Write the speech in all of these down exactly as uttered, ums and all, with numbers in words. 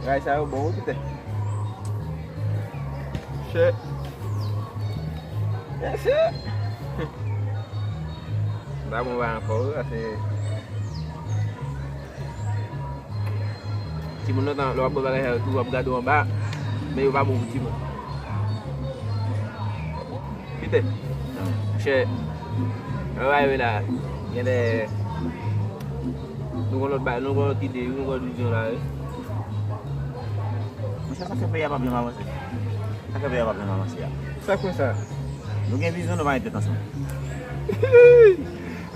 Bagay sa yo bon wi, Pitè. Chè. Mesye. M pa bon bagay ankò wi, paske timoun nan tan, lè w ap bwè bagay sa yo tou, w ap gade w anba, men yo pa bon pou timoun. Pitè. Chè. Ann rive la. Genlè nou gon lòt bagay, nou gon lòt ide, nou gon lòt vizyon la wi. Monchè, sa fè peyi a pa byen avanse. Sa fè peyi a pa byen avanse a. Sa k fè sa? Nou gen vizyon, nou pa gen tèt ansanm.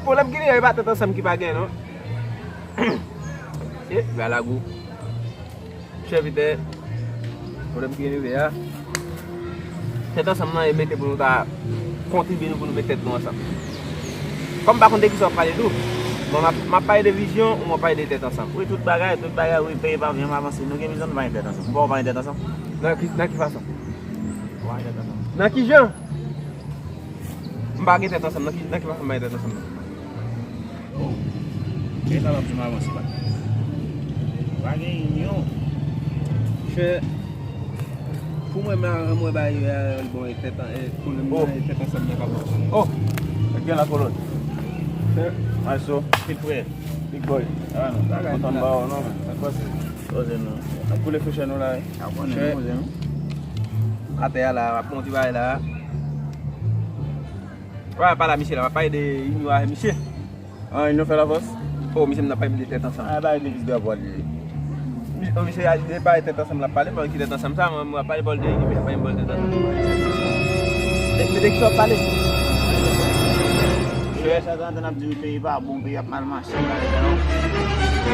Pwoblèm ki genyen, e pa tèt ansanm ki pa gen, non. E, bagay la gou. Chè Pitè, pwoblèm ki rive a, tèt ansanm nan e mete pou nou ta kontribye nou pou nou met tèt nou ansanm. Kòm m pa konn de kisa w ap pale tou, bon, m ap, m ap pale de vizyon, ou m ap pale de tèt ansanm. Wi, tout bagay, tout bagay, wi, peyi pa byen avanse. Nou gen vizyon, nou pa gen tèt ansanm. Ou pa wè w pa gen tèt ansanm? Nan ki, nan ki fason? Ou pa gen tèt ansanm. Nan ki jan? M pa gen tèt ansanm, nan ki, nan ki fason m pa gen tèt ansanm nan? Oh, e sa w ap di m avanse la. Pa gen inyon. Chè, pou mwen, mwen, mwen ba yo, e, bon, e tèt an, e, pou mwen, e tèt ansanm nan pa bon. Oh, e gen la kolòn. Chè. Maestro. Big boy. Big boy. Ah, non. Bagay kontan la. M ba w non, men. Sa k pase? Poze nou. N ap koule fouchè nou la, wi. N ap konnen nou poze nou. Atè a la, m ap monte bagay la. Wè, pa la, misye la, m ap pale de inyon avè misye. Ah, inyon fè lafòs? Oh, misye m nan pale de tèt ansanm. Ah, pale de plis de vwa li. Misye, oh, misye a, li pale tèt ansanm, l ap pale, mwen ki tèt ansanm sa, mwen, mwen ap pale bòl de inyon, misye ap pale bòl tèt ansanm. Mete ki sa w ap pale? Chè, sa tan tan ap di peyi pa bon, peyi ap mal mache.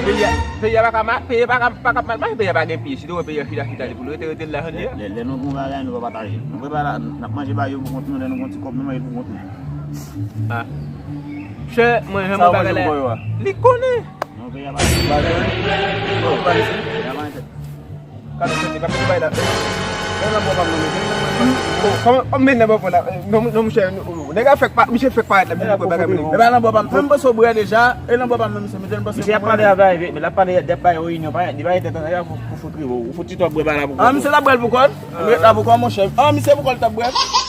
Peyi a, peyi a pa ka ma-, peyi a pa ka, pa ka mal mache, peyi a pa gen pye. Si te wè peyi a chita, chita li pou l rete, rete l la jan l ye a. Lè, lè, lè nou gen yon bagay, nou pa pataje. Nou prepare la, n ap manje ba yo pou kont nou, lè nou gen yon ti kòb, nou manje l pou kont nou. Ah. Chè, mwen, jan mwen bagay la. Li konnen. Non, peyi a pa gen bagay. Peyi a pa gen tèt. Kado sante, pa fè bay la. Lè nan bò pa m nan, men. Oh, kòman, oh, men nan bò pa la. Non, non, monchè, nèg la fèk pa, misye fèk parèt la, misye fè bagay pou li. E pa nan bò pa m. Mwen m panse w bwè deja, e nan bò pa m nan misye, misye m panse. Misye ap pale avè, men l ap pale, l ap bay reyinyon, pa, li pa gen tèt ansanm, pou, pou fout rive, ou fout ti twòp bwè ba la pou kò. Ah, misye t ap bwè l pou kò l? Li ret la pou kò, monchè. Ah, misye pou kò l t ap bwè l?